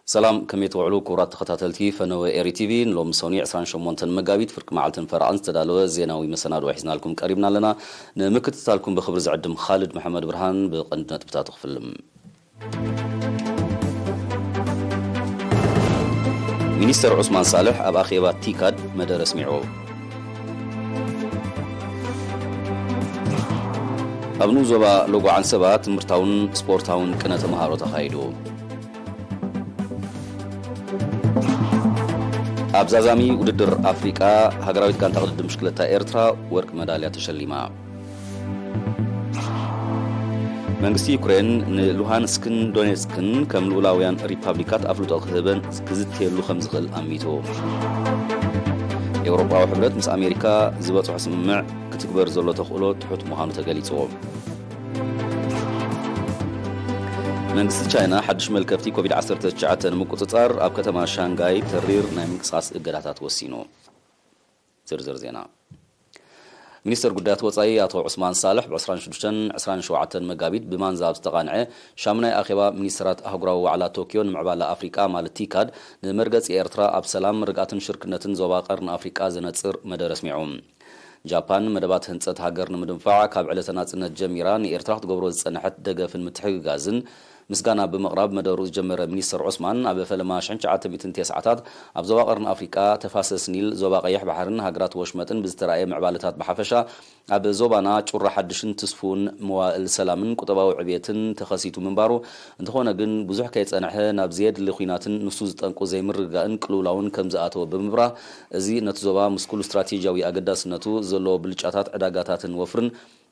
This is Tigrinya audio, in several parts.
ሰላም፣ ከመይ ትውዕሉ ክቡራት ተኸታተልቲ ፈነወ ኤሪ ቲቪ? ንሎሚ ሰኑይ ዕስራን ሸሞንተን መጋቢት ፍርቂ መዓልትን ፈረቓን ዝተዳለወ ዜናዊ መሰናድኦ ሒዝናልኩም ቀሪብና ኣለና። ንምክትታልኩም ብኽብሪ ዝዕድም ኻልድ መሓመድ ብርሃን። ብቐንዲ ነጥብታቱ ክፍልም። ሚኒስተር ዑስማን ሳልሕ ኣብ ኣኼባ ቲካድ መደረ ኣስሚዑ። ኣብ ንኡስ ዞባ ሎጎ ዓንሰባ ትምህርታውን ስፖርታውን ቅነ ተመሃሮ ተኻይዱ። ኣብ ዛዛሚ ውድድር ኣፍሪቃ፣ ሃገራዊት ጋንታ ቅድድም ብሽክለታ ኤርትራ ወርቂ መዳልያ ተሸሊማ። መንግስቲ ዩክሬን ንሉሃንስክን ዶኔትስክን ከም ልኡላውያን ሪፓብሊካት ኣፍልጦ ክህበን ክዝትየሉ ከም ዝኽእል ኣሚቱ። ኤውሮጳዊ ሕብረት ምስ ኣሜሪካ ዝበጽሖ ስምምዕ ክትግበር ዘሎ ተኽእሎ ትሑት ምዃኑ ተገሊጹ። መንግስቲ ቻይና ሓድሽ መልከፍቲ ኮቪድ ዓሰርተ ትሽዓተ ንምቁጽጻር ኣብ ከተማ ሻንጋይ ተሪር ናይ ምንቅስቓስ እገዳታት ወሲኑ። ዝርዝር ዜና። ሚኒስተር ጉዳያት ወጻኢ ኣቶ ዑስማን ሳልሕ ብ ዕስራን ሽዱሽተን ዕስራን ሸውዓተን መጋቢት ብማንዛ ኣብ ዝተቓንዐ ሻምናይ ኣኼባ ሚኒስተራት ኣህጉራዊ ዋዕላ ቶኪዮ ንምዕባለ ኣፍሪቃ ማለት ቲካድ፣ ንመርገጺ ኤርትራ ኣብ ሰላም፣ ርግኣትን ሽርክነትን ዞባ ቀርኒ ኣፍሪቃ ዘነጽር መደረ ኣስሚዑ። ጃፓን መደባት ህንጸት ሃገር ንምድንፋዕ ካብ ዕለተ ናጽነት ጀሚራ ንኤርትራ ክትገብሮ ዝጸንሐት ደገፍን ምትሕግጋዝን ምስጋና ብምቕራብ መደሩ ዝጀመረ ሚኒስተር ዑስማን፣ ኣብ ፈለማ ሽሕን ትሽዓተ ሚእትን ተስዓታት ኣብ ዞባ ቀርኒ ኣፍሪቃ፣ ተፋሰስ ኒል፣ ዞባ ቀይሕ ባሕርን ሃገራት ወሽመጥን ብዝተራእየ ምዕባለታት ብሓፈሻ፣ ኣብ ዞባና ጩራ ሓድሽን ትስፉውን መዋእል ሰላምን ቁጠባዊ ዕብየትን ተኸሲቱ ምንባሩ፣ እንተኾነ ግን ብዙሕ ከይጸንሐ ናብ ዘየድሊ ኲናትን ንሱ ዝጠንቁ ዘይምርግጋእን ቅልውላውን ከም ዝኣተወ ብምብራህ፣ እዚ ነቲ ዞባ ምስ ኩሉ ስትራቴጂያዊ ኣገዳስነቱ ዘለዎ ብልጫታት ዕዳጋታትን ወፍርን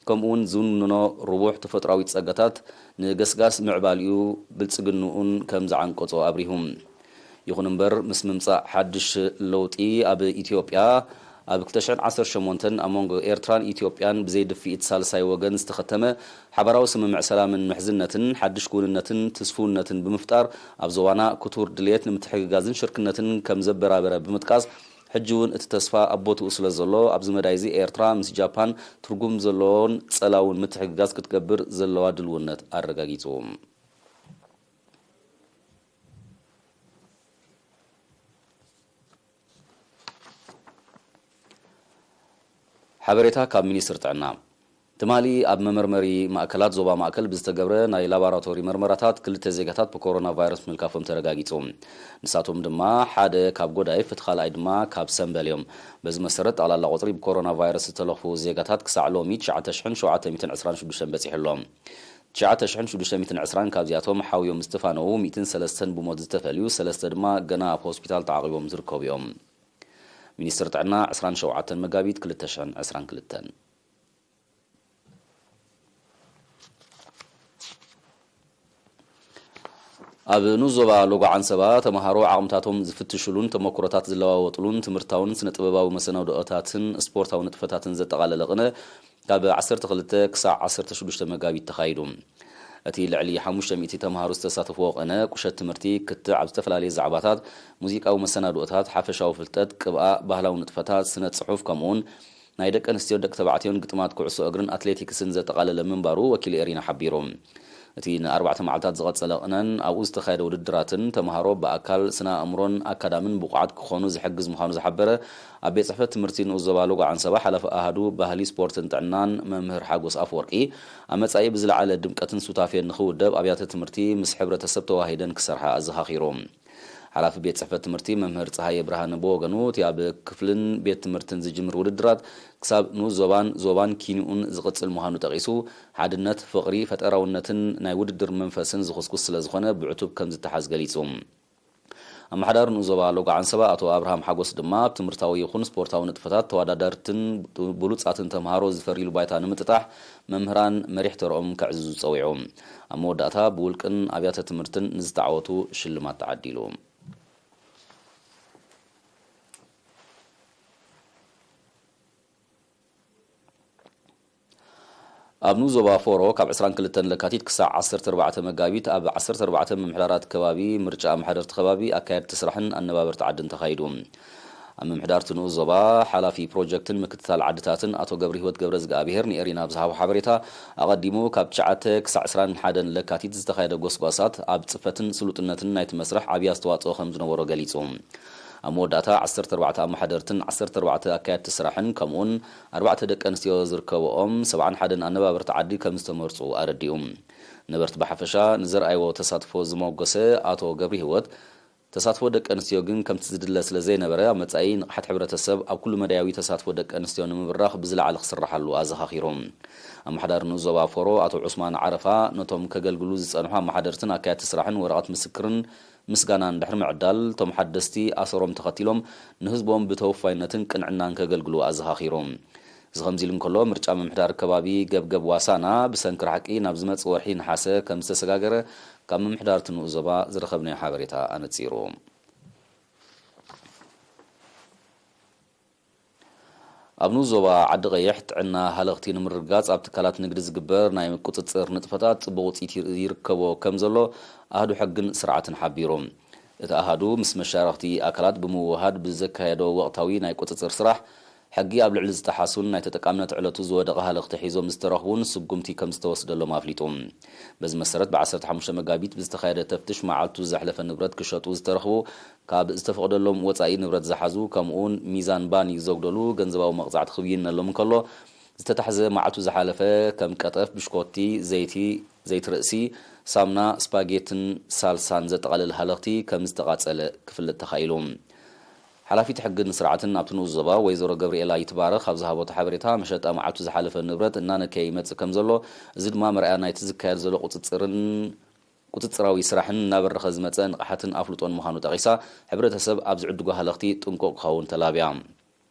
ከምኡውን ዝውንኖ ርቡሕ ተፈጥሮኣዊ ጸጋታት ንገስጋስ ምዕባሊኡ ብልጽግንኡን ከም ዝዓንቀጾ ኣብሪሁ። ይኹን እምበር፣ ምስ ምምጻእ ሓድሽ ለውጢ ኣብ ኢትዮጵያ፣ ኣብ ክልተ ሽሕን ዓሰርተ ሸሞንተን ኣብ መንጎ ኤርትራን ኢትዮጵያን ብዘይ ድፍኢት ሳልሳይ ወገን ዝተኸተመ ሓባራዊ ስምምዕ ሰላምን ምሕዝነትን ሓድሽ ክውንነትን ትስፉውነትን ብምፍጣር፣ ኣብ ዞባና ክቱር ድልየት ንምትሕግጋዝን ሽርክነትን ከም ዘበራበረ ብምጥቃስ፣ ሕጂ እውን እቲ ተስፋ ኣብ ቦትኡ ስለ ዘሎ፣ ኣብዚ መዳይ እዚ ኤርትራ ምስ ጃፓን ትርጉም ዘለዎን ጸላውን ምትሕግጋዝ ክትገብር ዘለዋ ድልውነት ኣረጋጊጹ። ሓበሬታ ካብ ሚኒስትሪ ጥዕና። ትማሊ ኣብ መመርመሪ ማእከላት ዞባ ማእከል ብዝተገብረ ናይ ላቦራቶሪ መርመራታት ክልተ ዜጋታት ብኮሮና ቫይረስ ምልካፎም ተረጋጊጹ። ንሳቶም ድማ ሓደ ካብ ጎዳይፍ፣ እቲ ካልኣይ ድማ ካብ ሰምበል እዮም። በዚ መሰረት ጠቕላላ ቁጽሪ ብኮሮና ቫይረስ ዝተለኽፉ ዜጋታት ክሳዕ ሎሚ ትሽዓተ ሽሕን ሸውዓተ ሚእትን ዕስራን ሽዱሽተን በጺሑ ኣሎ። ትሽዓተ ሽሕን ሽዱሽተ ሚእትን ዕስራን ካብዚኣቶም ሓውዮም ዝተፋነዉ፣ ሚእትን ሰለስተን ብሞት ዝተፈልዩ፣ ሰለስተ ድማ ገና ኣብ ሆስፒታል ተዓቒቦም ዝርከቡ እዮም። ሚኒስትሪ ጥዕና ዕስራን ሸውዓተን መጋቢት ክልተ ሽሕን ዕስራን ክልተን። ኣብ ንኡስ ዞባ ሎጎ ዓንሰባ ተምሃሮ ዓቕምታቶም ዝፍትሽሉን ተመክሮታት ዝለዋወጥሉን ትምህርታውን ስነ-ጥበባዊ መሰናድኦታትን ስፖርታዊ ንጥፈታትን ዘጠቓለለ ቅነ ካብ ዓሰርተ ክልተ ክሳዕ ዓሰርተ ሽዱሽተ መጋቢት ተኻይዱ። እቲ ልዕሊ ሓሙሽተ ሚእቲ ተምሃሮ ዝተሳተፍዎ ቅነ ቁሸት ትምህርቲ ክትዕ ኣብ ዝተፈላለዩ ዛዕባታት፣ ሙዚቃዊ መሰናድኦታት፣ ሓፈሻዊ ፍልጠት፣ ቅብኣ፣ ባህላዊ ንጥፈታት፣ ስነ ጽሑፍ ከምኡውን ናይ ደቂ ኣንስትዮን ደቂ ተባዕትዮን ግጥማት ኩዕሶ እግርን ኣትሌቲክስን ዘጠቓለለ ምንባሩ ወኪል ኤሪና ሓቢሩ። እቲ ንኣርባዕተ መዓልታት ዝቐጸለ ቅነን ኣብኡ ዝተኻየደ ውድድራትን ተምሃሮ ብኣካል፣ ስነ ኣእምሮን ኣካዳምን ብቑዓት ክኾኑ ዝሕግዝ ምዃኑ ዝሓበረ ኣብ ቤት ጽሕፈት ትምህርቲ ንኡስ ዞባ ሎጎ ዓንሰባ ሓላፊ ኣሃዱ ባህሊ፣ ስፖርትን ጥዕናን መምህር ሓጎስ ኣፈወርቂ፣ ኣብ መጻኢ ብዝለዓለ ድምቀትን ሱታፌን ንኽውደብ ኣብያተ ትምህርቲ ምስ ሕብረተሰብ ተዋሂደን ክሰርሓ ኣዘኻኺሩ። ሓላፊ ቤት ጽሕፈት ትምህርቲ መምህር ጸሃየ ብርሃነ ብወገኑ፣ እቲ ኣብ ክፍልን ቤት ትምህርትን ዝጅምር ውድድራት ክሳብ ንኡስ ዞባን ዞባን ኪንኡን ዝቕጽል ምዃኑ ጠቒሱ፣ ሓድነት፣ ፍቕሪ፣ ፈጠራውነትን ናይ ውድድር መንፈስን ዝኹስኩስ ስለ ዝኾነ ብዕቱብ ከም ዝተሓዝ ገሊጹ። ኣመሓዳሪ ንኡስ ዞባ ሎጎ ዓንሰባ ኣቶ ኣብርሃም ሓጎስ ድማ፣ ኣብ ትምህርታዊ ይኹን ስፖርታዊ ንጥፈታት ተወዳደርትን ብሉጻትን ተምሃሮ ዝፈርይሉ ባይታ ንምጥጣሕ መምህራን መሪሕ ተርኦም ከዕዝዙ ጸዊዑ። ኣብ መወዳእታ ብውልቅን ኣብያተ ትምህርትን ንዝተዓወቱ ሽልማት ተዓዲሉ። ኣብ ንኡስ ዞባ ፎሮ ካብ ዕስራን ክልተን ለካቲት ክሳዕ ዓሰርተ ኣርባዕተ መጋቢት ኣብ ዓሰርተ ኣርባዕተ ምምሕዳራት ከባቢ ምርጫ ኣመሓደርቲ ከባቢ፣ ኣካየድቲ ስራሕን ኣነባበርቲ ዓድን ተኻይዱ። ኣብ ምምሕዳር እቲ ንኡስ ዞባ ሓላፊ ፕሮጀክትን ምክትታል ዓድታትን ኣቶ ገብረህይወት ገብረዝግኣብሄር ንኤሪና ኣብ ዝሃቦ ሓበሬታ፣ ኣቐዲሙ ካብ ትሽዓተ ክሳዕ ዕስራን ሓደን ለካቲት ዝተኻየደ ጎስጓሳት ኣብ ጽፈትን ስሉጥነትን ናይቲ መስርሕ ዓብዪ ኣስተዋጽኦ ከም ዝነበሮ ገሊጹ። ኣብ መወዳእታ ዓሰርተ ኣርባዕተ ኣመሓደርትን ዓሰርተ ኣርባዕተ ኣካየድቲ ስራሕን ከምኡውን ኣርባዕተ ደቂ ኣንስትዮ ዝርከብኦም ሰብዓን ሓደን ኣነባበርቲ ዓዲ ከም ዝተመርጹ ኣረዲኡ። ነበርቲ ብሓፈሻ ንዘርኣይዎ ተሳትፎ ዝሞገሰ ኣቶ ገብረህይወት፣ ተሳትፎ ደቂ ኣንስትዮ ግን ከምቲ ዝድለ ስለ ዘይነበረ፣ ኣብ መጻኢ ንቕሓት ሕብረተሰብ ኣብ ኩሉ መዳያዊ ተሳትፎ ደቂ ኣንስትዮ ንምብራኽ ብዝለዓለ ክስርሓሉ ኣዘኻኺሩ። ኣመሓዳሪ ንኡስ ዞባ ፎሮ ኣቶ ዑስማን ዓረፋ፣ ነቶም ከገልግሉ ዝጸንሑ ኣመሓደርትን ኣካየድቲ ስራሕን ወረቐት ምስክርን ምስጋናን ድሕሪ ምዕዳል፣ እቶም ሓደስቲ ኣሰሮም ተኸቲሎም ንህዝቦም ብተወፋይነትን ቅንዕናን ከገልግሉ ኣዘኻኺሩ። እዚ ከምዚ ኢሉ እንከሎ፣ ምርጫ ምምሕዳር ከባቢ ገብገብ ዋሳና ብሰንኪ ርሕቂ ናብ ዝመጽእ ወርሒ ነሓሰ ከም ዝተሰጋገረ ካብ ምምሕዳር እቲ ንኡስ ዞባ ዝረኸብናዮ ሓበሬታ ኣነጺሩ። ኣብ ንኡስ ዞባ ዓዲ ቀይሕ ጥዕና ሃለኽቲ ንምርግጋጽ ኣብ ትካላት ንግዲ ዝግበር ናይ ምቁጽጽር ንጥፈታት ጽቡቕ ውጽኢት ይር-፣ ይርከቦ ከም ዘሎ ኣሃዱ ሕግን ስርዓትን ሓቢሩ። እቲ ኣሃዱ ምስ መሻርኽቲ ኣካላት ብምውሃድ ብዘካየዶ ወቕታዊ ናይ ቁጽጽር ስራሕ፣ ሕጊ ኣብ ልዕሊ ዝጠሓሱን ናይ ተጠቃምነት ዕለቱ ዝወደቐ ሃለኽቲ ሒዞም ዝተረኽቡን ስጉምቲ ከም ዝተወስደሎም ኣፍሊጡ። በዚ መሰረት፣ ብ ዓሰርተ ሓሙሽተ መጋቢት ብዝተኻየደ ተፍትሽ፣ መዓልቱ ዘሕለፈ ንብረት ክሸጡ ዝተረኽቡ፣ ካብ ዝተፈቕደሎም ወጻኢ ንብረት ዝሓዙ፣ ከምኡውን ሚዛን ባኒ ዘጉደሉ ገንዘባዊ መቕጻዕቲ ክብይነሎም እንከሎ፣ ዝተታሕዘ መዓልቱ ዝሓለፈ ከም ቀጠፍ፣ ብሽኮቲ፣ ዘይቲ፣ ዘይቲ ርእሲ፣ ሳሙና፣ ስፓጌትን ሳልሳን ዘጠቓልል ሃለኽቲ ከም ዝተቓጸለ ክፍለጥ ተኻኢሉ። ሓላፊት ሕግን ስርዓትን ኣብቲ ንኡስ ዞባ ወይዘሮ ገብርኤላ ይትባረኽ ኣብ ዝሃቦቶ ሓበሬታ፣ መሸጣ መዓልቱ ዝሓለፈ ንብረት እናነከየ ይመጽእ ከም ዘሎ፣ እዚ ድማ መርኣያ ናይቲ ዝካየድ ዘሎ ቁጽጽርን ቁጽጽራዊ ስራሕን እናበረኸ ዝመጸ ንቕሓትን ኣፍልጦን ምዃኑ ጠቒሳ፣ ሕብረተሰብ ኣብ ዝዕድጎ ሃለኽቲ ጥንቁቕ ክኸውን ተላብያ።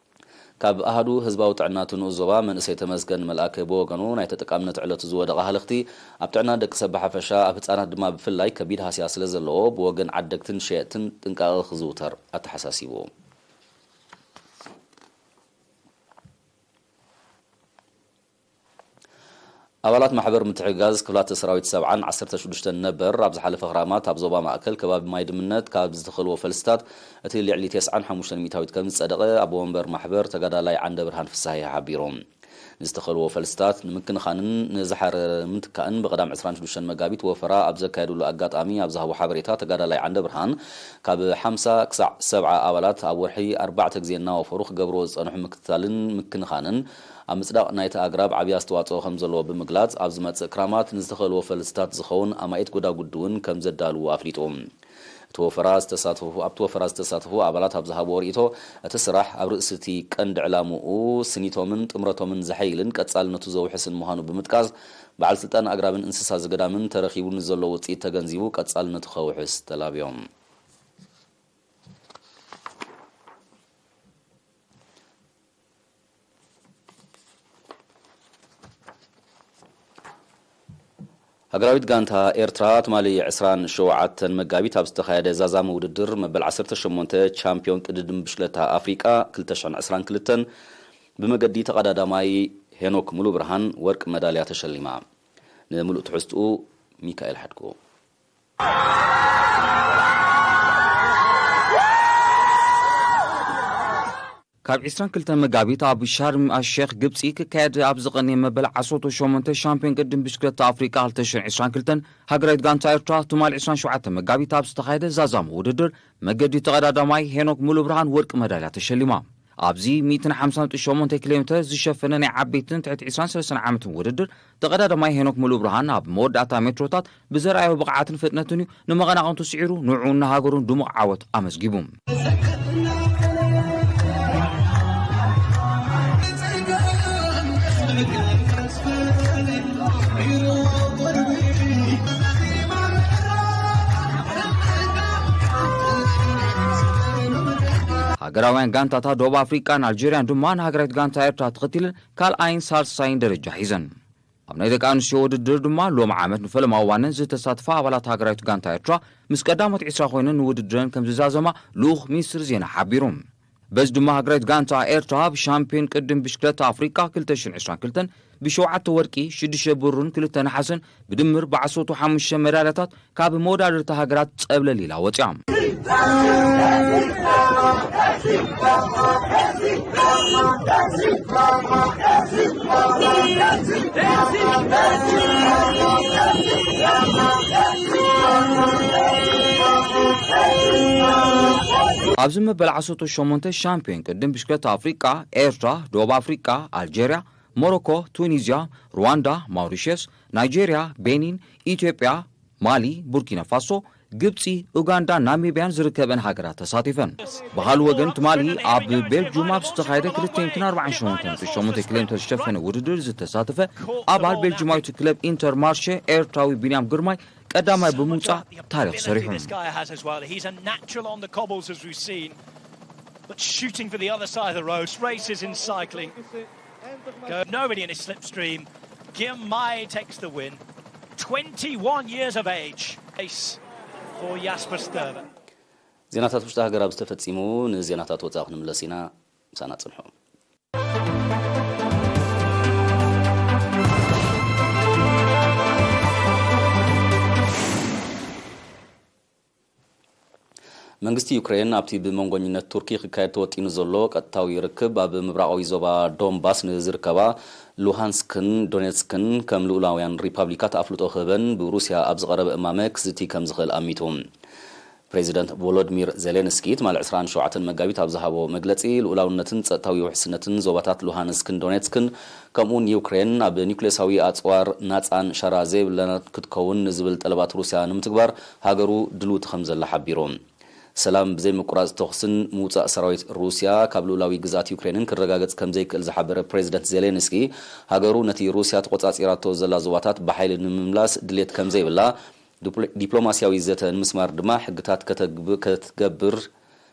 ካብ ኣሃዱ ህዝባዊ ጥዕና እቲ ንኡስ ዞባ መንእሰይ ተመስገን መልኣከ ብወገኑ፣ ናይ ተጠቃምነት ዕለቱ ዝወደቐ ሃለኽቲ ኣብ ጥዕና ደቂ ሰብ ብሓፈሻ፣ ኣብ ህጻናት ድማ ብፍላይ ከቢድ ሃስያ ስለ ዘለዎ፣ ብወገን ዓደግትን ሸየጥትን ጥንቃቐ ክዝውተር ኣተሓሳሲቡ። ኣባላት ማሕበር ምትሕግጋዝ ክፍላተ ሰራዊት ሰብዓን ዓሰርተ ሽዱሽተን ነበር ኣብ ዝሓለፈ ክራማት ኣብ ዞባ ማእከል ከባቢ ማይ ድምነት ካብ ዝተኸልዎ ፈልስታት እቲ ልዕሊ ተስዓን ሓሙሽተን ሚእታዊት ከም ዝጸደቐ ኣቦ ወንበር ማሕበር ተጋዳላይ ዓንደ ብርሃን ፍሳሐ ሓቢሩ። ንዝተኸልዎ ፈልስታት ንምክንኻንን ንዝሓረረ ምትካእን ብቐዳም ዕስራን ሽዱሽተን መጋቢት ወፈራ ኣብ ዘካየድሉ ኣጋጣሚ ኣብ ዝሃቦ ሓበሬታ ተጋዳላይ ዓንደ ብርሃን ካብ ሓምሳ ክሳዕ ሰብዓ ኣባላት ኣብ ወርሒ ኣርባዕተ ግዜ እናወፈሩ ክገብርዎ ዝጸንሑ ምክትታልን ምክንኻንን ኣብ ምጽዳቕ ናይቲ ኣግራብ ዓብዪ ኣስተዋጽኦ ከም ዘለዎ ብምግላጽ፣ ኣብ ዝመጽእ ክራማት ንዝተኸልዎ ፈልስታት ዝኸውን ኣማኢት ጎዳጉዲ እውን ከም ዘዳልዉ ኣፍሊጡ። እቲ ወፈራ ዝተሳተፉ፣ ኣብቲ ወፈራ ዝተሳተፉ ኣባላት ኣብ ዝሃብዎ ርእይቶ፣ እቲ ስራሕ ኣብ ርእሲ እቲ ቀንዲ ዕላምኡ ስኒቶምን ጥምረቶምን ዘሐይልን ቀጻልነቱ ዘውሕስን ምዃኑ ብምጥቃስ፣ በዓል ስልጣን ኣግራብን እንስሳ ዘገዳምን ተረኺቡ ንዘሎ ውጽኢት ተገንዚቡ ቀጻልነቱ ከውሕስ ተላብዮም። ሃገራዊት ጋንታ ኤርትራ ትማሊ ዕስራን ሸውዓተን መጋቢት ኣብ ዝተኻየደ ዛዛሚ ውድድር መበል ዓሰርተ ሸሞንተ ቻምፒዮን ቅድድም ብሽክለታ ኣፍሪቃ ክልተ ሽሕን ዕስራን ክልተን ብመገዲ ተቐዳዳማይ ሄኖክ ሙሉ ብርሃን ወርቂ መዳልያ ተሸሊማ። ንምሉእ ትሕዝትኡ ሚካኤል ሓድጉ። ካብ ዕስራን ክልተን መጋቢት ኣብ ሻርም ኣሼክ ግብጺ ክካየድ ኣብ ዝቐነየ መበል ዓሰርተ ሸሞንተ ሻምፒዮን ቅድም ብሽክለታ ኣፍሪቃ ክልተ ሽሕን ዕስራን ክልተን ሃገራዊት ጋንታ ኤርትራ ትማል ዕስራን ሸውዓተ መጋቢት ኣብ ዝተኻየደ ዛዛሚ ውድድር መገዲ ተቐዳዳማይ ሄኖክ ሙሉ ብርሃን ወርቂ መዳልያ ተሸሊማ። ኣብዚ ሚእትን ሓምሳን ነጥቢ ሸሞንተ ኪሎ ሜትር ዝሸፈነ ናይ ዓበይትን ትሕቲ ዕስራን ሰለስተን ዓመትን ውድድር ተቐዳዳማይ ሄኖክ ሙሉ ብርሃን ኣብ መወዳእታ ሜትሮታት ብዘርኣዮ ብቕዓትን ፍጥነትን እዩ ንመቐናቕንቱ ስዒሩ ንዕኡን ንሃገሩን ድሙቕ ዓወት ኣመዝጊቡ። ሃገራውያን ጋንታታት ደቡብ ኣፍሪቃን ኣልጀርያን ድማ ንሃገራዊት ጋንታ ኤርትራ ተኸቲለን ካልኣይን ሳልሳይን ደረጃ ሒዘን። ኣብ ናይ ደቂ ኣንስትዮ ውድድር ድማ ሎም ዓመት ንፈለማ እዋነን ዝተሳትፋ ኣባላት ሃገራዊት ጋንታ ኤርትራ ምስ ቀዳሞት ዕስራ ኮይነን ንውድድረን ከም ዝዛዘማ ልኡኽ ሚኒስትሪ ዜና ሓቢሩ። በዚ ድማ ሃገራዊት ጋንታ ኤርትራ ኣብ ሻምፒዮን ቅድም ብሽክለታ ኣፍሪቃ ክልተ ሽሕን ዕስራን ክልተን ብሸውዓተ ወርቂ፣ ሽዱሽተ ብሩርን ክልተ ነሓስን ብድምር ብዓሰርተ ሓሙሽተ መዳልያታት ካብ መወዳድርቲ ሃገራት ጸብለል ኢላ ወጺኣ። ኣብዚ መበል ዓሰርተ ሸሞንተ ሻምፒዮን ቅድም ብሽክለታ ኣፍሪቃ፣ ኤርትራ፣ ደቡብ ኣፍሪቃ፣ ኣልጀርያ፣ ሞሮኮ፣ ቱኒዝያ፣ ሩዋንዳ፣ ማውሪሽየስ፣ ናይጄርያ፣ ቤኒን፣ ኢትዮጵያ፣ ማሊ፣ ቡርኪና ፋሶ፣ ግብጺ፣ ኡጋንዳ፣ ናሚብያን ዝርከበን ሃገራት ተሳቲፈን። ብኻልእ ወገን ትማሊ ኣብ ቤልጁም ኣብ ዝተኻየደ ክልተ ሚእትን ኣርባዓን ሸሞንተን ነጥቢ ሸሞንተ ኪሎ ሜትር ዝተሸፈነ ውድድር ዝተሳተፈ ኣባል ቤልጁማዊት ክለብ ኢንተር ማርሼ ኤርትራዊ ቢንያም ግርማይ ቀዳማይ ብምውጻእ ታሪኽ ሰሪሑ። This guy has as well. He's a natural on the cobbles, as we've seen. But shooting for the other side of the road. Races in cycling. Go. Nobody in his slipstream. Girmay takes the win. Twenty-one years of age. Ace for Jasper Stuyver. ዜናታት ውሽጢ ሃገር ኣብ ዝተፈጺሙ፣ ንዜናታት ወጻኢ ክንምለስ ኢና። ምሳና ጽንሑ። መንግስቲ ዩክሬን ኣብቲ ብመንጎኝነት ቱርኪ ክካየድ ተወጢኑ ዘሎ ቀጥታዊ ርክብ ኣብ ምብራቓዊ ዞባ ዶንባስ ንዝርከባ ሉሃንስክን ዶኔትስክን ከም ልኡላውያን ሪፓብሊካት ኣፍልጦ ክህበን ብሩስያ ኣብ ዝቐረበ እማመ ክዝቲ ከም ዝኽእል ኣሚቱ። ፕሬዚደንት ቮሎዲሚር ዜሌንስኪ ትማሊ ዕስራን ሸውዓተን መጋቢት ኣብ ዝሃቦ መግለጺ፣ ልኡላውነትን ጸጥታዊ ውሕስነትን ዞባታት ሉሃንስክን ዶኔትስክን ከምኡውን ዩክሬን ኣብ ኒውክሌሳዊ ኣጽዋር ናጻን ሻራ ዘይብላን ክትከውን ንዝብል ጠለባት ሩስያ ንምትግባር ሃገሩ ድልውቲ ከም ዘላ ሓቢሩ። ሰላም ብዘይ ምቁራጽ ተኹስን ምውጻእ ሰራዊት ሩስያ ካብ ልኡላዊ ግዝኣት ዩክሬንን ክረጋገጽ ከም ዘይክእል ዝሓበረ ፕሬዚደንት ዜሌንስኪ፣ ሃገሩ ነቲ ሩስያ ተቖጻጺራቶ ዘላ ዞባታት ብሓይሊ ንምምላስ ድሌት ከም ዘይብላ፣ ዲፕሎ-፣ ዲፕሎማስያዊ ዘተ ንምስማር ድማ ሕግታት ከተግብ-፣ ክትገብር፣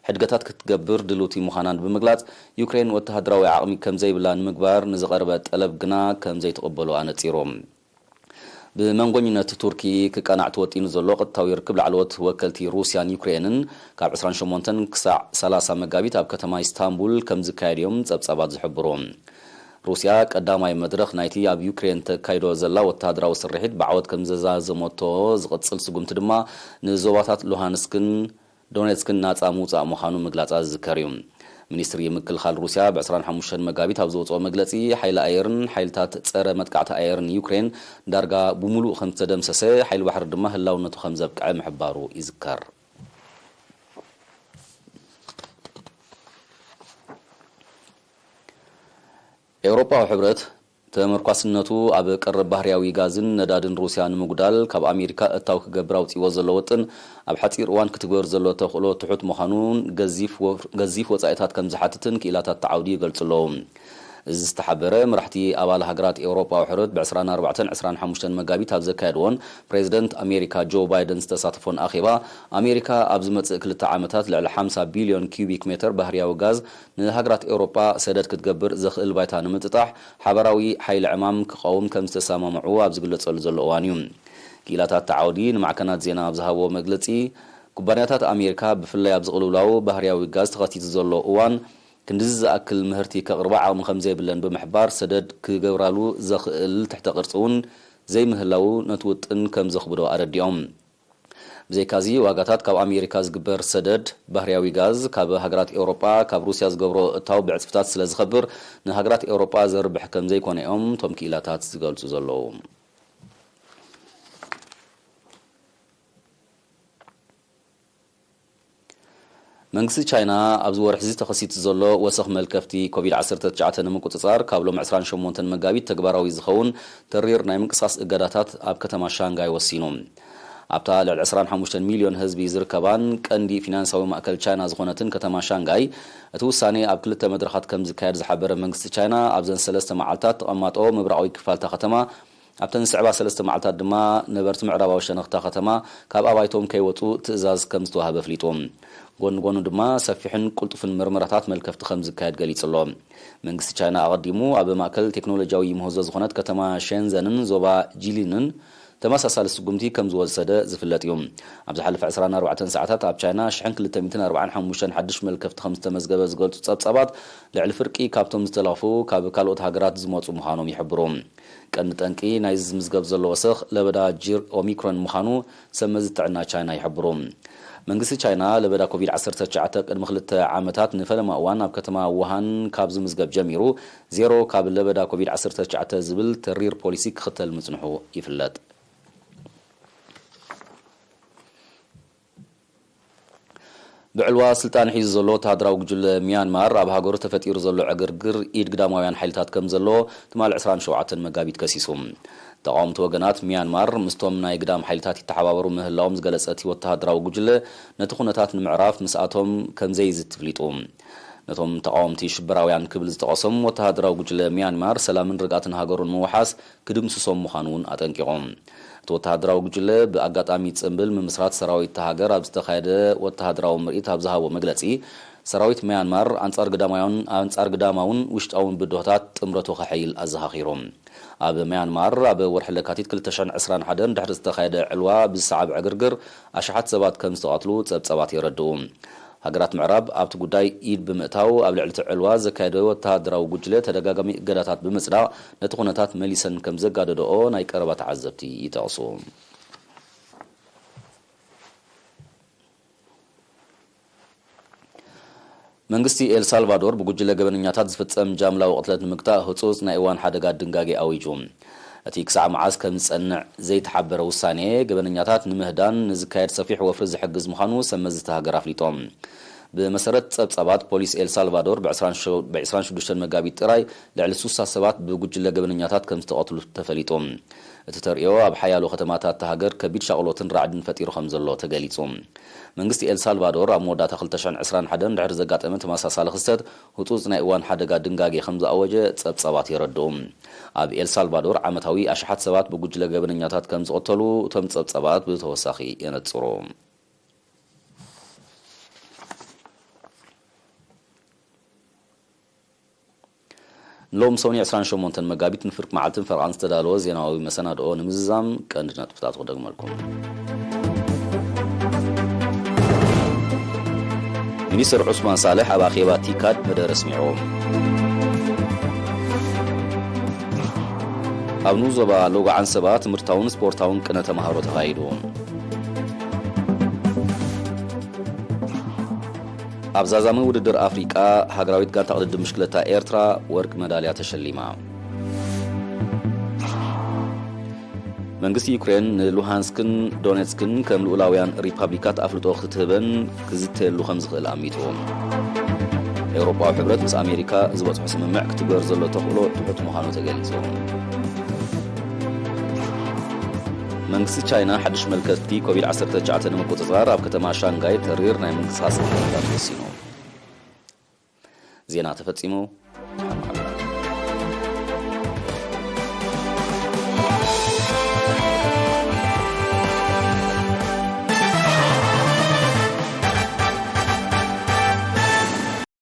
ሕድገታት ክትገብር ድልውቲ ምዃናን ብምግላጽ፣ ዩክሬን ወተሃደራዊ ዓቕሚ ከም ዘይብላ ንምግባር ንዝቐረበ ጠለብ ግና ከም ዘይትቕበሎ ኣነጺሩ። ብመንጎኝነት ቱርኪ ክቃናዕ ተወጢኑ ዘሎ ቀጥታዊ ርክብ ላዕለዎት ወከልቲ ሩስያን ዩክሬንን ካብ ዕስራን ሸሞንተን ክሳዕ ሰላሳ መጋቢት ኣብ ከተማ ኢስታንቡል ከም ዝካየድ እዮም ጸብጻባት ዝሕብሩ። ሩስያ ቀዳማይ መድረኽ ናይቲ ኣብ ዩክሬን ተካይዶ ዘላ ወተሃደራዊ ስርሒት ብዓወት ከም ዘዛዘሞቶ ዝቕጽል ስጉምቲ ድማ ንዞባታት ሉሃንስክን ዶኔትስክን ናጻ ምውጻእ ምዃኑ ምግላጻ ዝዝከር እዩ። ሚኒስትሪ ምክልኻል ሩስያ ብ ዕስራን ሓሙሽተን መጋቢት ኣብ ዘውጽኦ መግለጺ፣ ሓይሊ ኣየርን ሓይልታት ጸረ መጥቃዕቲ ኣየርን ዩክሬን ዳርጋ ብምሉእ ከም ዝተደምሰሰ፣ ሓይሊ ባሕሪ ድማ ህላውነቱ ከም ዘብቅዐ ምሕባሩ ይዝከር። ኤውሮጳዊ ሕብረት ተመርኳስነቱ ኣብ ቀረብ ባህርያዊ ጋዝን ነዳድን ሩስያ ንምጉዳል ካብ ኣሜሪካ እታው ክገብር ኣውጺዎ ዘሎ ውጥን ኣብ ሓጺር እዋን ክትግበር ዘሎ ተኽእሎ ትሑት ምዃኑን ገዚፍ ወ-፣ ገዚፍ ወጻኢታት ከም ዝሓትትን ክኢላታት ተዓውዲ ይገልጹ ኣለዉ። እዚ ዝተሓበረ መራሕቲ ኣባል ሃገራት ኤውሮጳዊ ሕብረት ብ ዕስራን ኣርባዕተን ዕስራን ሓሙሽተን መጋቢት ኣብ ዘካየድዎን ፕሬዚደንት ኣሜሪካ ጆ ባይደን ዝተሳተፎን ኣኼባ፣ ኣሜሪካ ኣብ ዝመጽእ ክልተ ዓመታት ልዕሊ ሓምሳ ቢልዮን ኪዩቢክ ሜተር ባህርያዊ ጋዝ ንሃገራት ኤውሮጳ ሰደድ ክትገብር ዘኽእል ባይታ ንምጥጣሕ ሓበራዊ ሓይሊ ዕማም ክቐውም ከም ዝተሰማምዑ ኣብ ዝግለጸሉ ዘሎ እዋን እዩ። ክኢላታት ተዓውዲ ንማዕከናት ዜና ኣብ ዝሃብዎ መግለጺ፣ ኩባንያታት ኣሜሪካ ብፍላይ ኣብ ዝቕልውላው ባህርያዊ ጋዝ ተኸቲቱ ዘሎ እዋን ክንድዚ ዝኣክል ምህርቲ ከቕርባ ዓቕሚ ከም ዘይብለን ብምሕባር፣ ሰደድ ክገብራሉ ዘኽእል ትሕተ ቅርጺ እውን ዘይምህላዉ ነቲ ውጥን ከም ዘኽብዶ ኣረዲኦም። ብዘይካዚ፣ ዋጋታት ካብ ኣሜሪካ ዝግበር ሰደድ ባህርያዊ ጋዝ ካብ ሃገራት ኤውሮጳ ካብ ሩስያ ዝገብሮ እታው ብዕጽፍታት ስለ ዝኸብር፣ ንሃገራት ኤውሮጳ ዘርብሕ ከም ዘይኮነ እዮም እቶም ክኢላታት ዝገልጹ ዘለዉ። መንግስቲ ቻይና ኣብዚ ወርሒ እዚ ተኸሲቱ ዘሎ ወሰኽ መልከፍቲ ኮቪድ ዓሰርተ ትሽዓተ ንምቁጽጻር፣ ካብ ሎም ዕስራን ሸሞንተን መጋቢት ተግባራዊ ዝኸውን ተሪር ናይ ምንቅስቓስ እገዳታት ኣብ ከተማ ሻንጋይ ወሲኑ። ኣብታ ልዕሊ ዕስራን ሓሙሽተን ሚልዮን ህዝቢ ዝርከባን ቀንዲ ፊናንሳዊ ማእከል ቻይና ዝኾነትን ከተማ ሻንጋይ፣ እቲ ውሳኔ ኣብ ክልተ መድረኻት ከም ዝካየድ ዝሓበረ መንግስቲ ቻይና፣ ኣብዘን ሰለስተ መዓልታት ተቐማጦ ምብራቓዊ ክፋልታ ከተማ፣ ኣብተን ዝስዕባ ሰለስተ መዓልታት ድማ ነበርቲ ምዕራባዊ ሸነኽታ ከተማ ካብ ኣባይቶም ከይወጹ ትእዛዝ ከም ዝተዋህበ ኣፍሊጡ። ጎኒ ጎኑ ድማ ሰፊሕን ቅልጡፍን ምርመራታት መልከፍቲ ከም ዝካየድ ገሊጹ ኣሎ። መንግስቲ ቻይና ኣቐዲሙ ኣብ ማእከል ቴክኖሎጂያዊ ምህዞ ዝኾነት ከተማ ሼንዘንን ዞባ ጂሊንን ተመሳሳሊ ስጉምቲ ከም ዝወሰደ ዝፍለጥ እዩ። ኣብ ዝሓለፈ ዕስራን ኣርባዕተን ሰዓታት ኣብ ቻይና ሽሕን ክልተ ሚእትን ኣርባዓን ሓሙሽተን ሓድሽ መልከፍቲ ከም ዝተመዝገበ ዝገልጹ ጸብጻባት፣ ልዕሊ ፍርቂ ካብቶም ዝተለኽፉ ካብ ካልኦት ሃገራት ዝመጹ ምዃኖም ይሕብሩ። ቀንዲ ጠንቂ ናይዚ ዝምዝገብ ዘሎ ወሰኽ ለበዳ ጅር ኦሚክሮን ምዃኑ ሰብ መዚ ጥዕና ቻይና ይሕብሩ። መንግስቲ ቻይና ለበዳ ኮቪድ ዓሰርተ ትሽዓተ ቅድሚ ክልተ ዓመታት ንፈለማ እዋን ኣብ ከተማ ውሃን ካብ ዝምዝገብ ጀሚሩ፣ ዜሮ ካብ ለበዳ ኮቪድ ዓሰርተ ትሽዓተ ዝብል ተሪር ፖሊሲ ክኽተል ምጽንሑ ይፍለጥ። ብዕልዋ ስልጣን ሒዙ ዘሎ ወተሃደራዊ ጉጅለ ሚያንማር፣ ኣብ ሃገሩ ተፈጢሩ ዘሎ ዕግርግር ኢድ ግዳማውያን ሓይልታት ከም ዘሎ ትማሊ ዕስራን ሸውዓተን መጋቢት ከሲሱ። ተቓወምቲ ወገናት ሚያንማር ምስቶም ናይ ግዳም ሓይልታት ይተሓባበሩ ምህላዎም ዝገለጸ እቲ ወተሃደራዊ ጉጅለ፣ ነቲ ኩነታት ንምዕራፍ ምስኣቶም ከም ዘይዝቲ ፍሊጡ። ነቶም ተቓወምቲ ሽበራውያን ክብል ዝጠቐሶም ወተሃደራዊ ጉጅለ ሚያንማር፣ ሰላምን ርግኣትን ሃገሩ ንምውሓስ ክድምስሶም ምዃኑ እውን ኣጠንቂቖም። እቲ ወተሃደራዊ ጉጅለ ብኣጋጣሚ ጽምብል ምምስራት ሰራዊት እታ ሃገር ኣብ ዝተኻየደ ወተሃደራዊ ምርኢት ኣብ ዝሃቦ መግለጺ፣ ሰራዊት ሚያንማር ኣንጻር ግዳማውን፣ ኣንጻር ግዳማውን ውሽጣውን ብድሆታት ጥምረቱ ከሐይል ኣዘኻኺሩ። ኣብ ሚያንማር ኣብ ወርሒ ለካቲት ክልተ ሽሕን ዕስራን ሓደን ድሕሪ ዝተኻየደ ዕልዋ ብዝሰዓብ ዕግርግር ኣሽሓት ሰባት ከም ዝተቐትሉ ጸብጸባት የረድኡ። ሃገራት ምዕራብ ኣብቲ ጉዳይ ኢድ ብምእታው ኣብ ልዕሊ እቲ ዕልዋ ዘካየደ ወተሃደራዊ ጉጅለ ተደጋጋሚ እገዳታት ብምጽዳቕ ነቲ ኩነታት መሊሰን ከም ዘጋደደኦ ናይ ቀረባ ተዓዘብቲ ይጠቕሱ። መንግስቲ ኤል ሳልቫዶር ብጉጅለ ገበነኛታት ዝፍጸም ጃምላዊ ቅትለት ንምግታእ ህጹጽ ናይ እዋን ሓደጋ ድንጋጌ ኣዊጁ። እቲ ክሳዕ መዓስ ከም ዝጸንዕ ዘይተሓበረ ውሳኔ፣ ገበነኛታት ንምህዳን ንዝካየድ ሰፊሕ ወፍሪ ዝሕግዝ ምዃኑ ሰብ መዚ እታ ሃገር ኣፍሊጦም። ብመሰረት ጸብጻባት፣ ፖሊስ ኤል ሳልቫዶር ብ ዕስራን ሽዱሽተን መጋቢት ጥራይ ልዕሊ ስሳ ሰባት ብጉጅለ ገበነኛታት ከም ዝተቐትሉ ተፈሊጡ። እቲ ተርእዮ ኣብ ሓያሎ ከተማታት እታ ሃገር ከቢድ ሻቕሎትን ራዕድን ፈጢሩ ከም ዘሎ ተገሊጹ። መንግስቲ ኤል ሳልቫዶር ኣብ መወዳእታ ክልተ ሽሕን ዕስራን ሓደን ድሕሪ ዘጋጠመ ተመሳሳሊ ክስተት ህጹጽ ናይ እዋን ሓደጋ ድንጋጌ ከም ዝኣወጀ ጸብጻባት የረድኡ። ኣብ ኤል ሳልቫዶር ዓመታዊ ኣሽሓት ሰባት ብጉጅለ ገበነኛታት ከም ዝቕተሉ እቶም ጸብጻባት ብተወሳኺ የነጽሩ። ንሎም ሰውኒ ዕስራን ሸሞንተን መጋቢት ንፍርቂ መዓልትን ፈረቓን ዝተዳለወ ዜናዊ መሰናድኦ ንምዝዛም ቀንዲ ነጥብታት ክደግመልኩም። ሚኒስትር ዑስማን ሳልሕ ኣብ ኣኼባ ቲካድ መደረ ኣስሚዑ። ኣብ ንኡስ ዞባ ሎጎ ዓንሰባ ትምህርታውን ስፖርታውን ቅነ ተማሃሮ ተኻይዱ። ኣብ ዛዛሚ ውድድር ኣፍሪቃ፣ ሃገራዊት ጋንታ ቅድድም ብሽክለታ ኤርትራ ወርቂ መዳልያ ተሸሊማ። መንግስቲ ዩክሬን ንሉሃንስክን ዶኔትስክን ከም ልኡላውያን ሪፓብሊካት ኣፍልጦ ክትህበን ክዝተየሉ ከም ዝኽእል ኣሚቱ። ኤውሮጳዊ ሕብረት ምስ ኣሜሪካ ዝበጽሖ ስምምዕ ክትግበር ዘሎ ተኽእሎ ትሑት ምዃኑ ተገሊጹ። መንግስቲ ቻይና ሓድሽ መልከፍቲ ኮቪድ ዓሰርተ ትሽዓተ ንምቁጽጻር ኣብ ከተማ ሻንጋይ ተሪር ናይ ምንቅስቓስ ክልከላታት ወሲኑ። ዜና ተፈጺሙ።